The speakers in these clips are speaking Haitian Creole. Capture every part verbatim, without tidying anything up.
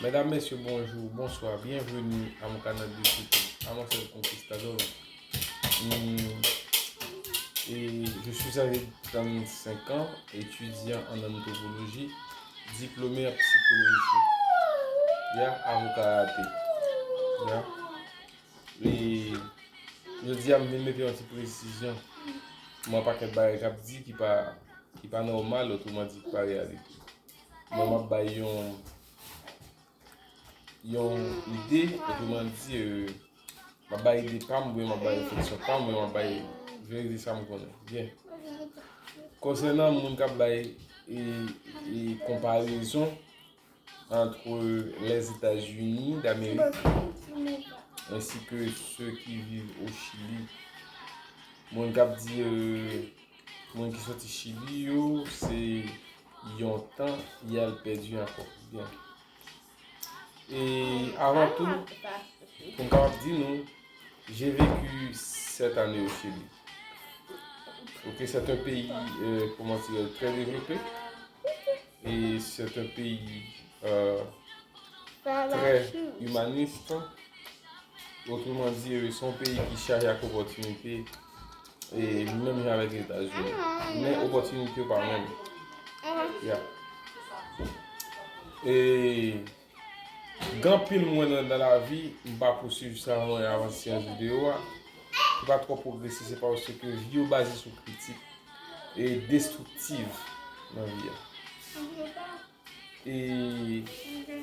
Mesdames, messieurs, bonjour, bonsoir, bienvenue à mon canal de YouTube, Amonsel Conquistador. Hmm, et je suis âgé de trente-cinq ans, étudiant en anthropologie, diplômé en psychologie. Ya, avocat raté. Ya. E jodi a, m vin mete yon ti presizyon. Mwen pakèt bagay k ap di ki pa, ki pa nòmal, otreman di ki pa reyalite. Mwen, m ap bay yon, yon ide, otreman di, euh, m ap bay ide pa m, oubyen m ap bay refleksyon pa m, oubyen m ap bay verite sa m konnen. Byen. Konsènan moun k ap bay, e, e, konparezon entre les États-Unis d'Amérique ainsi que ceux qui vivent au Chili. Moun k ap di, euh, moun ki soti Chili yo, se yon tan y al pèdi ankò. Byen. E avan tou, pou m kapab di nou, j'ai vécu sept années au Chili. Ok, c'est un pays, euh, comment dire, très développé. Et c'est un pays, euh, très humaniste. Otreman di, euh, se yon peyi ki chaje ak opòtinite, e menm jan avèk Etazini. Men opòtinite yo pa menm. Ya. E gen anpil mwen nan, nan lavi, m pa pou swiv sa mwen avan syans videyo a, ki pa twò pwogrese, se paske vi yo baze sou kritik e destriktiv nan vi a. E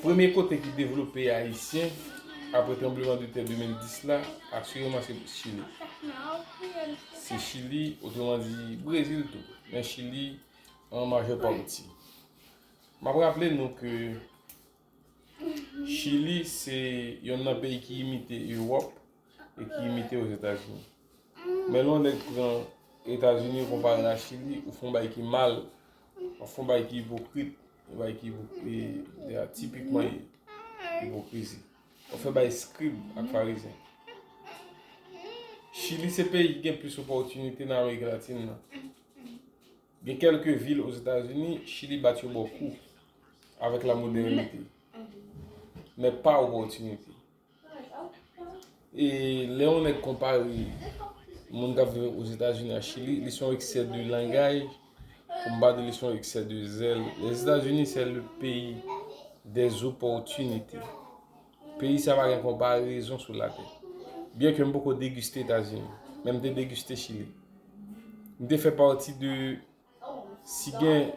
premye kote ki devlope Ayisyen apre tranbleman de tè de mil dis la, asireman se Chili. Se Chili, otreman di Brezil tou, men Chili an majè pati. M ap raple nou ke Chili se yonn nan peyi ki imite Ewòp e ki imite Ozetazini. Men lè yon nèg pran Etazini ou konpare l a Chili, ou fè yon bagay ki mal, w ap fè yon bagay ki ipokrit, yon bagay ki ipokri-, e, e, tipikman ipokrizi. W ap fè bagay eskrib ak farizyen. Chili se peyi ki gen plis opòtinite nan Amerik Latin nan. Gen kèlke vil Ozetazini, Chili bat yo bò kou avèk la modernite. Men pa opòtinite. E lè yon nèg konpare moun k ap viv Ozetazini a Chili, li se yon eksè de langaj, pou m pa di li se yon eksè de zèl. Lèzetazini, c'est le pays des opportunités. Peyi sa pa gen konparezon sou latè. Byen ke m poko degiste Etazini, men m te degiste Chili. M te fè pati de, si gen,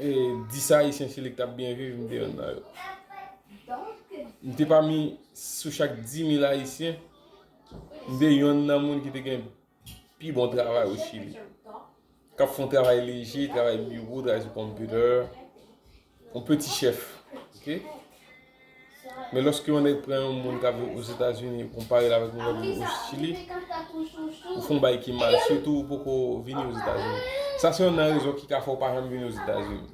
e, dis Ayisyen Chili ki t ap byen viv, m te yonn nan yo. M te pami, sou chak dis mil Ayisyen, m te yonn nan moun ki te gen pi bon travay o Chili. K ap fè yon travay leje, travay biwo, travay sou kòmpitè, yon peti chèf. Ok? Men lòske yon nèg pran yon moun k ap viv Ozetazini, konpare l avèk moun k ap viv o Chili, ou fè yon bagay ki mal, sitou ou poko vini Ozetazini. Sa se youn nan rezon ki ka fè w pa janm vini Ozetazini.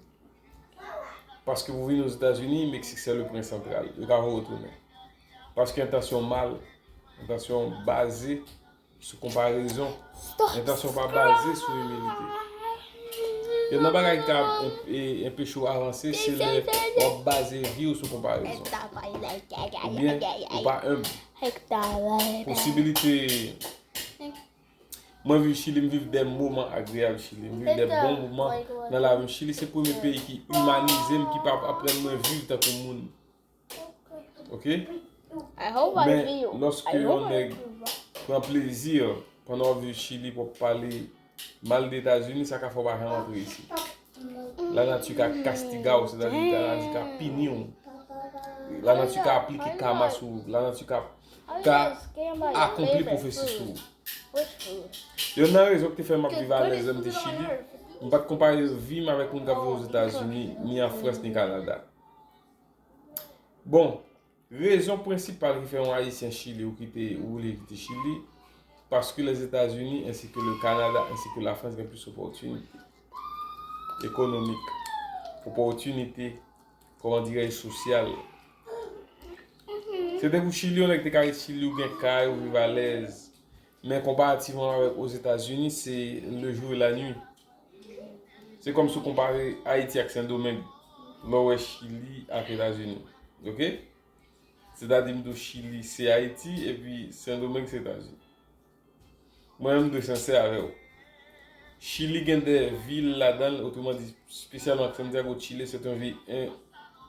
Paske pou vini Ozetazini, Meksik se le pwen santral. Yo ka fè w retounen. Paske entansyon mal, entansyon baze sou konparezon. Entansyon pa baze sou imilite. Youn nan bagay ki ka enp-, e, anpeche w avanse, se lè w ap baze vi w sou konparezon. Oubyen, ou pa enb. Posibilite. Mwen viv Chili, m viv de moman agreyab Chili. M viv de bon moman nan lavi m. Chili se premye peyi ki imanize m, ki pa aprann mwen viv tankou moun. Ok? Men lòske yon nèg pran plezi pandan w ap viv Chili pou w ap pale mal de Etazini, sa ka fè w pa janm antre isit. Lanati ka kastiga w, sètadi lanati ka pini w. Lanati ka aplike kama sou ou. Lanati ka, ka akonpli pwofesi sou ou. Youn nan rezon ki te fè m ap viv alèz lè m te Chili, m pa t konpare vi m avèk moun k ap viv Ozetazini, ni an Frans, ni Kanada. Bon, rezon prensipal ki fè yon Ayisyen Chili ou kite, ou vle kite Chili, paske Lèzetazini ensi ke le Kanada ensi ke Lafrans gen plis opòtinite ekonomik, opòtinite, kòman dirèj, sosyal. Se te pou Chili, yon nèg te ka ret Chili, ou gen kay, ou viv alèz. Men konparativman avèk Ozetazini, se le jour et la nuit. Se kòmsi w konpare Ayiti ak Sendomeng, lè w wè Chili ak Etazini. Ok? Sètadi m di w Chili se Ayiti epi Sendomeng se Etazini. Mwen menm m dwe sensè avè w. Chili gen de vil ladan l, otreman di, espesyalman Santiago de Chile, se yon vil en,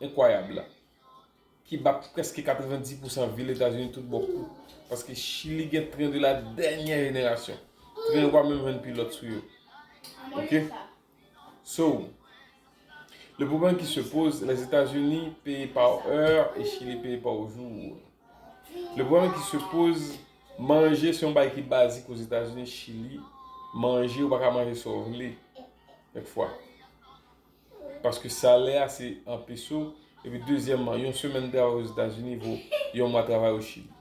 enkwayab la. Ki bat prèske katrevenndis pousan vil Etazini tout bò kou. Paske Chili gen tren de la dènyè jenerasyon. Tren ou pa menm jwenn pilòt sou yo. Ok? So, le problème qui se pose, les États-Unis payent par heure et Chili paye par jour. Le problème qui se pose, manje se yon bagay ki bazik Ozetazini, Chili, manje ou pa ka manje sa w vle, kèk fwa. Paske salè a se an peso, epi dezyèmman, yon semèn travay Ozetazini vo yon mwa travay o Chili.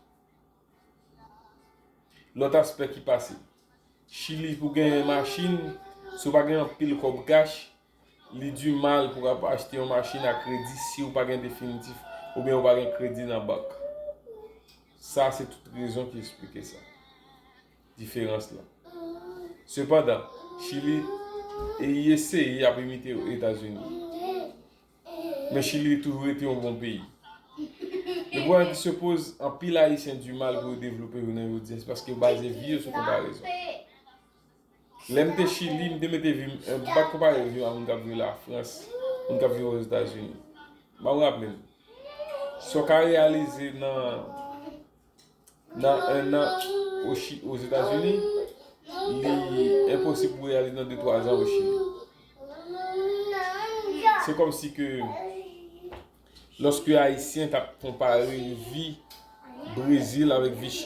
Lòt aspè ki pase, Chili pou genyen machin, si w pa gen anpil kòb kach, li di mal pou w ap achte yon machin a kredi si w pa gen definitif oubyen w pa gen kredi nan bank. Sa se tout rezon ki esplike sa. Diferans lan. Sepandan, Chili e eseye ap imite Etazini. Men Chili toujou rete yon bon peyi. Le problème qui se pose, anpil Ayisyen di mal pou yo devlope jounen jodi a, se paske yo baze vi yo sou konparezon. Lè m te Chili, m te mete vi m, m pa t konpare vi m a moun k ap viv Lafrans, moun k ap viv Ozetazini. M ap raple m. Sa w ka reyalize nan nan en an o Chi-, Ozetazini, li enposib pou reyalize nan de twa zan o Chili. Se kòmsi ke lòske Ayisyen t ap konpare vi Brezil avèk vi Chili,